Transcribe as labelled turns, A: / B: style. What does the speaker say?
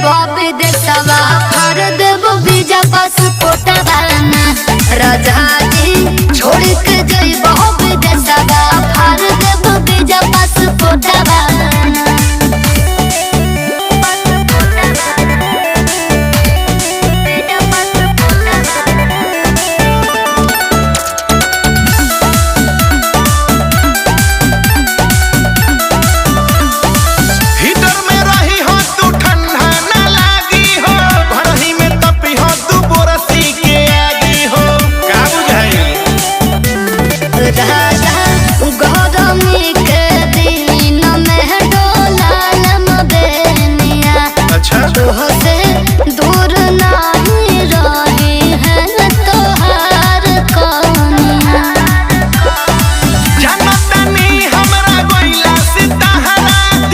A: जइबो विदेशवा फाड़ देबो वीजा पासपोर्टवा ना। राजा जी छोड़ के जइबो।